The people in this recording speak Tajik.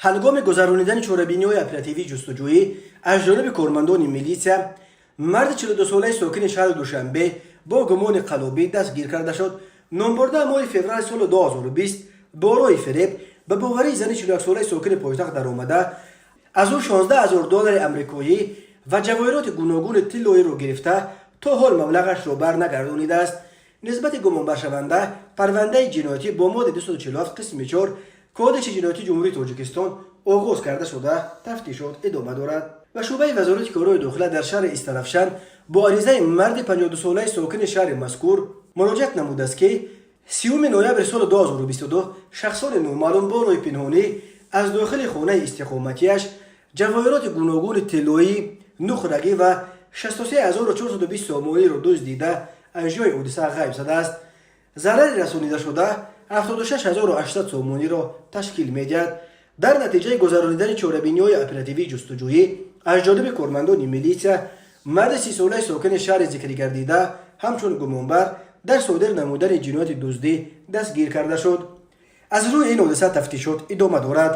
Ҳангоми гузаронидани чорабиниҳои оперативии ҷустуҷӯӣ аз ҷониби кормандони милитсия марди 42-солаи сокини шаҳри Душанбе бо гумони қаллобӣ дастгир карда шуд. Номбурда моҳи феврали соли 2020 бо роҳи фиреб ба боварии зани 41-солаи сокини пойтахт даромада, аз ӯ 16 000 доллари амрикоӣ ва ҷавоҳироти гуногуни тиллоиро гирифта, то ҳол маблағашро барнагардонидааст. Нисбати гумонбаршаванда парвандаи ҷиноятӣ бо моддаи 247 қисми 4 Кодекси ҷиноятии Ҷумҳурии Тоҷикистон оғоз карда шуда, тафтишот идома дорад. Ба шӯъбаи Вазорати корҳои дохила дар шаҳри Истаравшан бо аризаи марди 52-солаи сокини шаҳри мазкур муроҷиат намудааст, ки 30 ноябри соли 2022 шахсони номаълум бо роҳи пинҳонӣ аз дохили хонаи истиқоматиаш ҷавоҳироти гуногуни тиллоӣ, нуқрагӣ ва 63 420 сомониро дуздида, аз ҷои ҳодиса ғайб задааст. Зарари расонидашуда 76 800 сомониро ташкил медиҳад. Дар натиҷаи гузаронидани чорабиниҳои оперативии ҷустуҷӯӣ аз ҷониби кормандони милитсия марди 30-солаи сокини шаҳри зикргардида ҳамчун гумонбар дар содир намудани ҷинояти дуздӣ дастгир карда шуд. Аз рӯи ин ҳодиса тафтишот идома дорад.